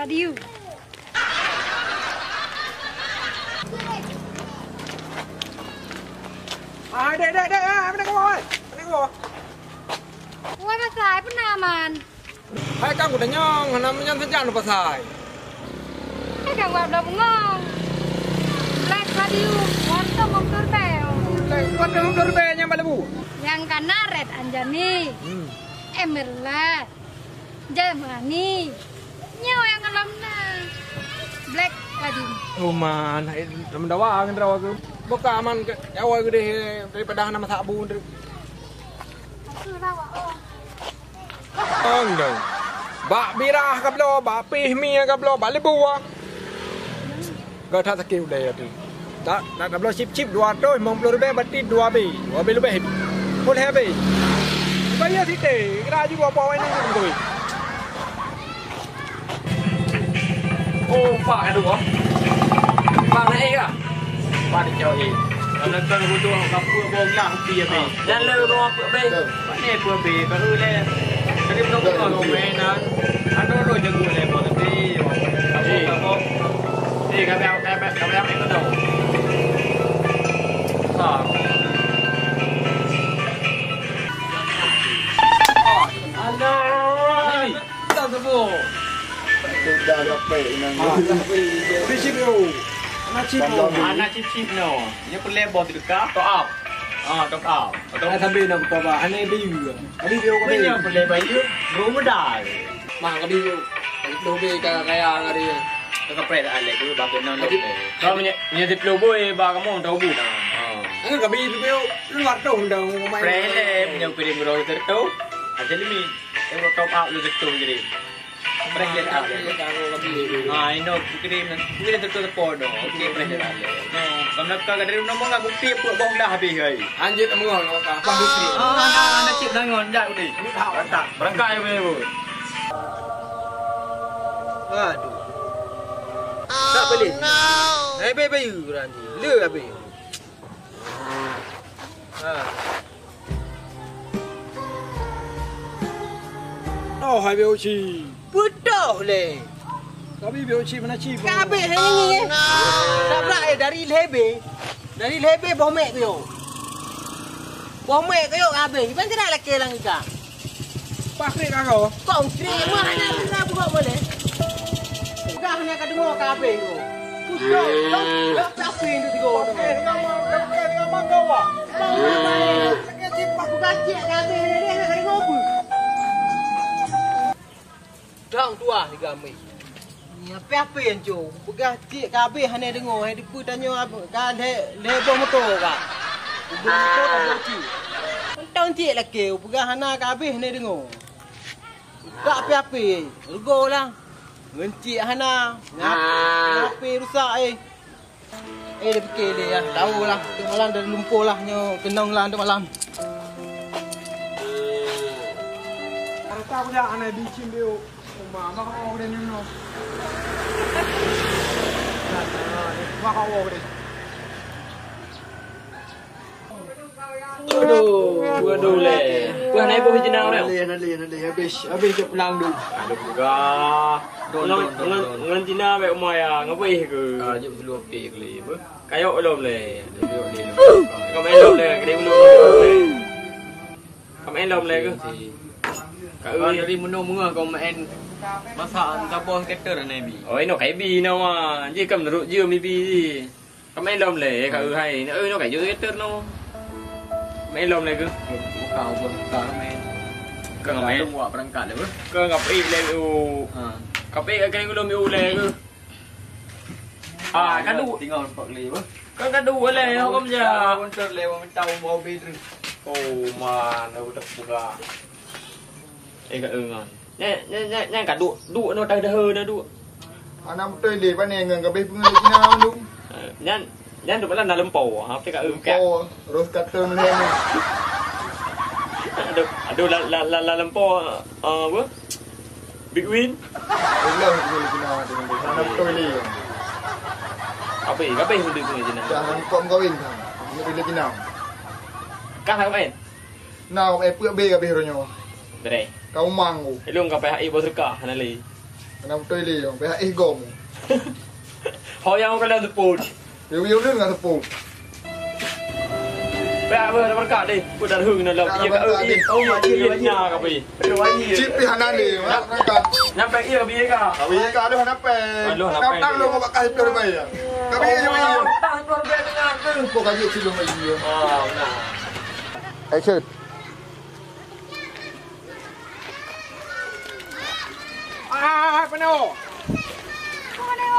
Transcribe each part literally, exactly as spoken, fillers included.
Adiu. Ah, dek, dek, dek, ah, mana kau, oi? Mana kau? Wah, pasai pun aman. Hai, kang udah nyong, hana meunyan sajan pasai. Hai, kang buat belum bengong. Black Stadium, warna motor bel. Black, warna motor bel nyang bak lebu. Nyang kana Red Anjani. Hmm. Emerald. Germany. Nyoe nyang lom na. Black Stadium. Oh man, hai, lam dawa ngon rawa ke. Buka aman ke, nyawa gede daripada hana masak bu. Aku rawa, oh. Ong dong. Bak birah ka bloe, bak pih mi ka bloe, bak lebu ah. Gata sakét ulèe tu. Tak, tak, tak bloe cip-cip dua ratus lima puluh ribèe berarti dua B. Dua B leubeh. Pun lhèe B. Bayar sité, kira aju dua puluh awai ni pun. Oh, empat kat dua. Empat naik kah? Empat dicok, eh. Kalau kau duduk, kapur bawah gelang, api habis. Jan le bawah api habis. Mana api habis? Baru le. Tadi belum kau main, ah. Ada orang jago le, bawah tapi. Kapur, kapur. Eh, kami, kami, kami ambil kau tahu. Ha. Alah. Dah sebut. Dah dapat inang. Ah, dah beli. Beli chip tu. Anak chip tu. Anak chip-chip no. Nya peureulèe boh teuka. Top up. Ah, top up. Top up. Sambil nak buka bah. Hana bayu. Tadi dia orang bayu. Nya peureulèe bayu. Baru modal. Mah kadi tu. Tadi tu be ka kaya ngari. Ka kapreh dah alek tu, bagus nang dong. Kau punya, punya sepuluh boy, ba kamu tahu bu. Ah. Kan kami tu be luar tu dah main. Preh le, punya kirim guru tu. Ada limit. Eh, top up lu tu jadi. Preh le tak. Ha, ino kirim. Kirim tu tu podo. Okey, preh le tak. No, kamu nak kau dari nombor aku pi pun boh dah habis ai. Anjir, kamu ngol, kau tak. Ah, ah, ah, ah, cip dangon, dah boleh. Tak, tak. Berangkat ya, boleh, Bu. Aduh. Tak boleh. Hai, bayu, bayu, Ranji. Le habis. Ha. Oh, hai, bayu, ci. Beutôi lé. Tapi biar cik mana cik. Ka habéh hai nyan, eh. Tabrak, eh, dari lhèe bé. Dari lhèe bé boh mèk keuh. Boh mèk keuh habéh. Iban keunan lakèe lam ika. Pakri ka kau. Kau kri mah hana guna buka boleh. Peugah hana ka deungoe ka habéh tu. Beutôi. Lok, lok tapi tu tiga tu. Eh, dengan mak, eh, dengan mak kau, ah. Kau apa, eh? Sakit cipah. Peugah cik ka habéh ni, hana ka deungoe pun. Dang tuah di kami. Ni ape-ape yang cu. Peugah cik ka habéh hana deungoe, hai dipeue tanyoe ka lhèe, lhèe boh moto ka. Boh moto ka boh cik. Mantong cik lakèe, peugah hana ka habéh hana deungoe. Tak ape-ape, rugoe lah. Ngon cik hana, ngap-, ngape rusak, eh. Eh, dia fikir dia, ya. Tahu lah, untuk malam dah lumpuh lah, nyo kenong lah untuk malam. Rasa aku dah aneh bicin dia. Uma, apa kau udah nyono? Apa kau udah? Aduh, aduh lé. Wah, naik boh Cina orang. Nalih, nalih, nalih. Habis, habis cok pulang tu. Aduh, peugah. Don, ngon, don, don, ngon, don. Ngon Cina baik umai ya, ngapain ke? Ah, jom dulu api kali, apa? Kayok lom lé. Kayok lé. Kau main lom lé, kena dulu lom lé. Kau main lom lé ke? Kau dari menung menga kau main masak entah boh skater nabi. Oh, ino kai bi nawa. Ji kam neruk je mibi ji. Kau main lom lé, kau hai. Ino kai je skater no. Main lom lé ke? Buka, buka, buka main. Kau main. Buat perangkat lé. Kau ngapain lé tu? Ha. Kau pergi ke dulu mi ulé ke? Ah, kadu. Tinggal empat kali apa? Kan kadu lé, hukum je. Motor lé, orang minta uang bau beda. Oh, man, aku tak buka. Eh, kat dengan. Nyan, nyan, nyan, nyan kadu, duk no tak dah na duk. Anak betul deh, pané ngan kabeh pengen Cina mandum. Eh, nyan, nyan duk malam dalam po. Apa kat kat. Po, rose cutter mana ni? Aduh, aduh la la la la lempo, ah, apa? Big Win. Allah tu boleh kena dengan dia. Sana betul ni. Apa? Apa yang boleh kena jenang? Dah kau kawin kan. Ini boleh kena. Kah nak main? Nah, eh, puak be habis ronyo. Dere. Kau mang ku. Ilung kau payah ibu serkah nali. Kena beutôi lé, pihak eh gom. Ho nyang ka dalam tepung. Yo, yo, dengan tepung. Pihak apa, ada berkat deh. Aku dah hung nak lagi. Oh, iya, iya, iya, iya, iya. Cip pihak nani, mak, berangkat. Nyampe iya, biar ka. Biar ka, aduh, nyampe. Aduh, nyampe. Kau tahu lo, mau bakal itu rumah ya. Kami iya, iya. Kok kaji sih lo, iya. Ah, benar. Action. Ah, penuh.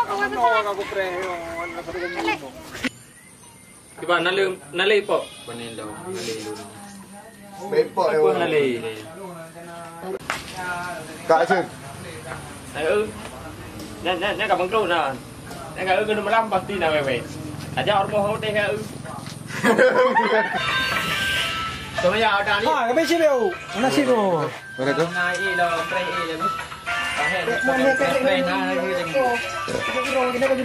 Penuh aku preh. Kiban naleu, naleu ipok. Penuh lo, naleu lo. Ipok. Apa naleu? Kak Asyik. Ayo. Nyan, nyan, nyan ka bangkrut nah. Nyan ka keuneuk malam pasti na wewe. Aja rumoh hotel ka. Sama ya ada ni. Ha, kami sih beu. Mana sih tu? Mana tu? Na i lo, pre i lo. Mana pre na lagi.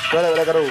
Mana, mana karu?